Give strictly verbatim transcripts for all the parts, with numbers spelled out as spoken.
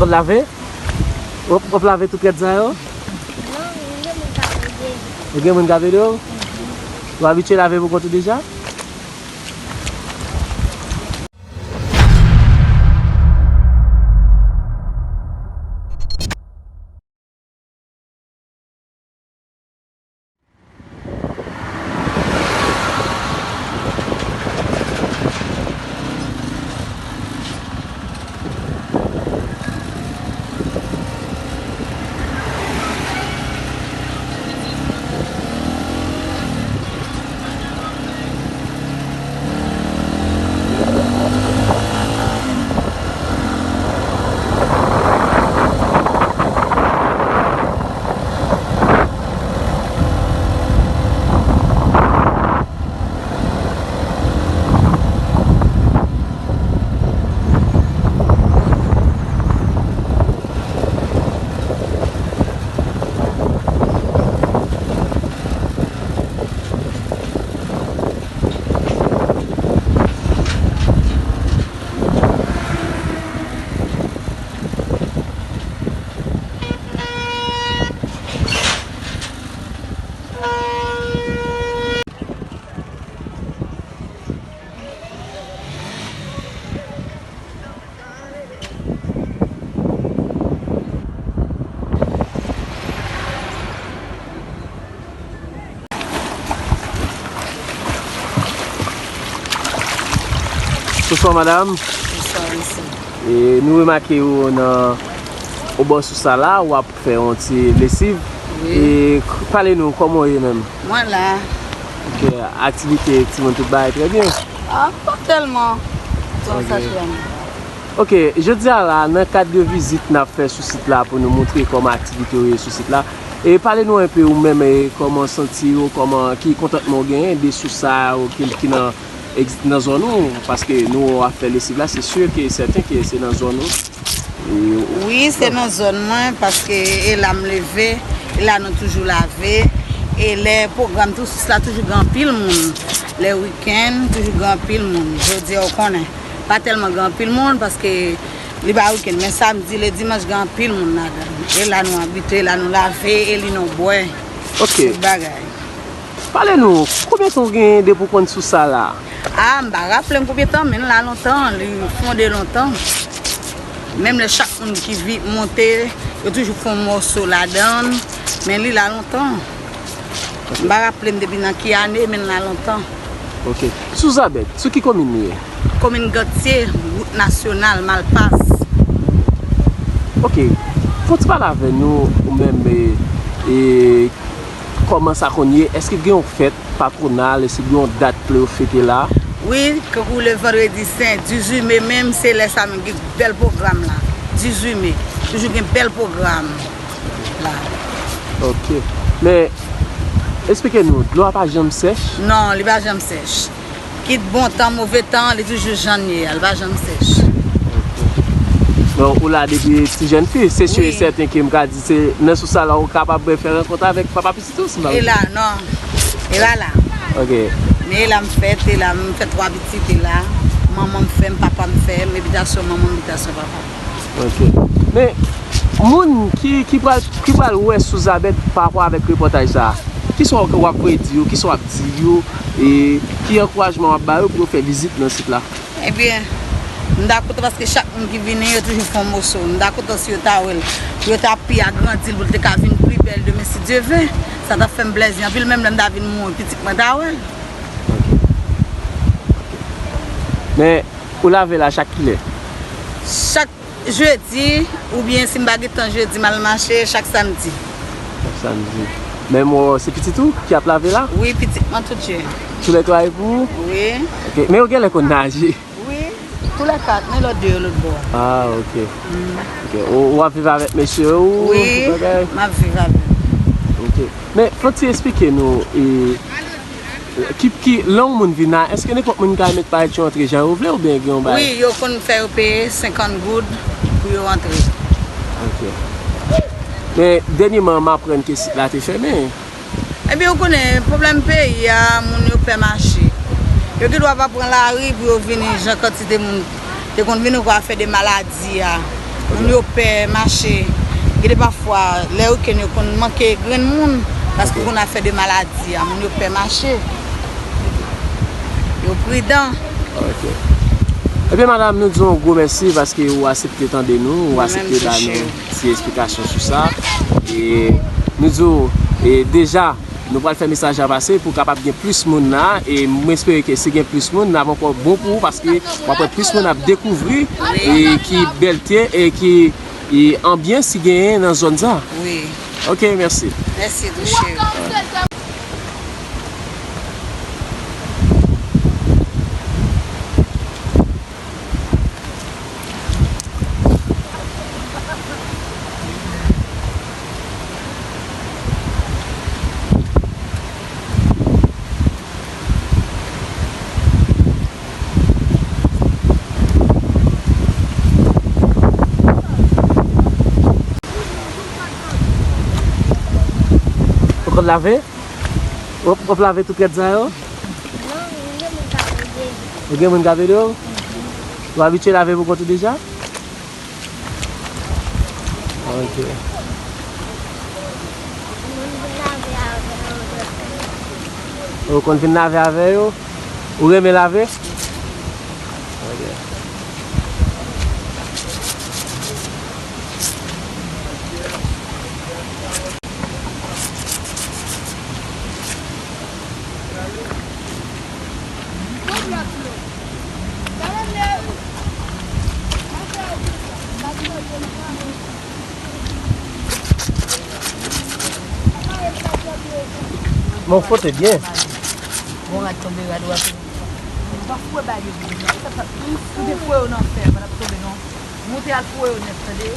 W ap lave? W ap, w ap lave tout rad sa yo? Non, gen moun k ap ede. Ou gen moun k ap ede w? Ou abitye lave pou kont ou deja? Bonswa, madam. Bonswa, mesye. E, nou remake w nan obò sou sa la, w ap fè yon ti lesiv. Wi. E k-, pale nou, kòman w ye menm? Mwen la. Ok, aktivite timoun tout bagay trè byen? Ah, pa tèlman. Sa, ok. Sa, sa, sa. Ok, jodi a la, nan kad de vizit n ap fè sou sit la pou nou montre kòman aktivite yo ye sou sit la. E pale nou enpe ou menm, e kòman w santi w, kòman, ki kontantman w genyen de sous sa yo ki, ki nan, egz-, nan zòn ou, paske nou ap fè lesiv la, se si ke sèten ke se nan zòn ou. E wi, se nan zòn mwen, paske e la m leve, e la nou toujou lave, e lè pwogram tou sous la toujou gen anpil moun, lè wikenn toujou gen anpil moun, jodi a w konnen. Pa tèlman gen anpil moun paske li pa wikenn, men samdi, le dimanch gen anpil moun ladan. E la nou abite, e la nou lave, e li nou bwè. Ok. Tout bagay. Pale nou, konbyen tan w gen depi w konn sous sa la? Ah, m pa raple m konbyen tan, men l la lontan, li fonde lontan. Menm lè chak moun ki vi-, monte, yo toujou fè yon mòso ladan l, men li la lontan. M pa raple m depi nan ki ane, men l la lontan. Ok. Souzabèt, sou ki komin li ye? Komin Gantye, wout nasyonal Malpas. Ok. Fè yon ti pale avè nou, ou menm, e, e, kòman sa konn ye? Èske gen yon fèt patwonal? Èske gen yon dat pou yo fete la? Wi, tankou le vandredi sen, dizuit me menm, se lè sa menm gen bèl pwogram la. Dizuit me. Toujou gen bèl pwogram la. Ok. Men, eksplike nou, dlo a pa janm sèch? Non, li pa janm sèch. Kit bon tan, move tan, li toujou jan l ye a, li pa janm sèch. Donk, ou la depi ti jèn fi, se si e sèten ke m ka di se nan sous sa la ou kapab fè rankont avèk papa pitit ou, si m pa... E la, non. E la, la. Ok. Men e la m fèt, e la m fè twa pitit, e la. Manman m fè m, papa m fè m, ebitasyon manman m, ebitasyon papa m. Ok. Men, moun ki, ki pral, ki pral wè Souzabèt pa rapò avèk repòtaj sa a, kisa w ap vle di yo, kisa w ap di yo, e ki ankourajman w ap ba yo pou yo fè vizit nan sit la? Ebyen, m ta kontan paske chak moun ki vini, yo toujou fè yon moso. M ta kontan si yo ta wè l, pou yo ta pi agrandi l, pou l te ka vin pi bèl demen, si Dye ve. Sa t ap fè m plèzi anpil, menm lè m ta vin mouri, pitit mwen ta wè l. Men, ou lave la chak kilè? Chak jedi, oubyen si m pa gen tan jedi, m al mache chak samdi. Chak samdi. Men mo, se pitit ou ki ap lave la? Wi, pitit mwen tout je. Tou lè twa e pou ou? Wi. Ok. Men yo genlè konn naje? Wi. Tou lè kat, men lòt de yo lòt bò a. Ah, ok. Ok. Ou, ou ap viv avèk mesye ou? Wi, tout bagay? M ap viv avè l. Ok. Men, fò ti eksplike nou, e, Ki, ki, lè yon moun vin la, èske nenpòt moun ka met parèt yo antre jan yo vle oubyen gen yon bagay? Wi, yo konn fè yo peye senkant goud pou yo antre. Ok. Men, dènyèman, m aprann ke sit la te fèmen. Ebyen, ou konnen, pwoblèm peyi a, moun yo pè mache. Yo gendwa pa pran lari pou yo vini, jan kantite moun te konn vini, ou ka fè de maladi a. Moun yo pè mache. Gen de pafwa, lè wikenn yo konn manke grenn moun, paske konn afè de maladi a, moun yo pè mache. Yo pridan. Ok. Ebyen, madanm, nou di w yon gwo mèsi paske ou aksepte tande nou, ou aksepte ba nou ti esplikasyon sou sa. E nou di w, e deja, nou pral fè mesaj la pase pou kapab gen plis moun la. E mwen espere ke si gen plis moun, n ap ankò bon pou ou, paske w ap wè plis moun ap dekouvri e ki bèlte e ki e anbyans ki genyen nan zòn sa. Wi. Ok, mèsi. Mèsi tou, cheri. Ou konn lave? Ou, ou lave tout rèd sa yo? Non, m gen moun k ap ede. Ou gen moun k ap ede w? Ou abitye lave pou kont ou deja? Ok. Ou konn vin lave avè yo? Ou renmen lave? Ok. Bon, fote byen. Bon, rad tonbe, rad ou ap. Ou pa foure bagay yo byen. Sa, sa, ou te foure yo nan fè, pa t ap tonbe, non. Monte al foure yo nèt, tande.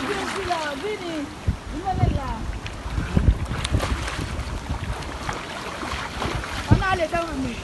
Vini, vini, vini la. Ann ale kanmenm wi.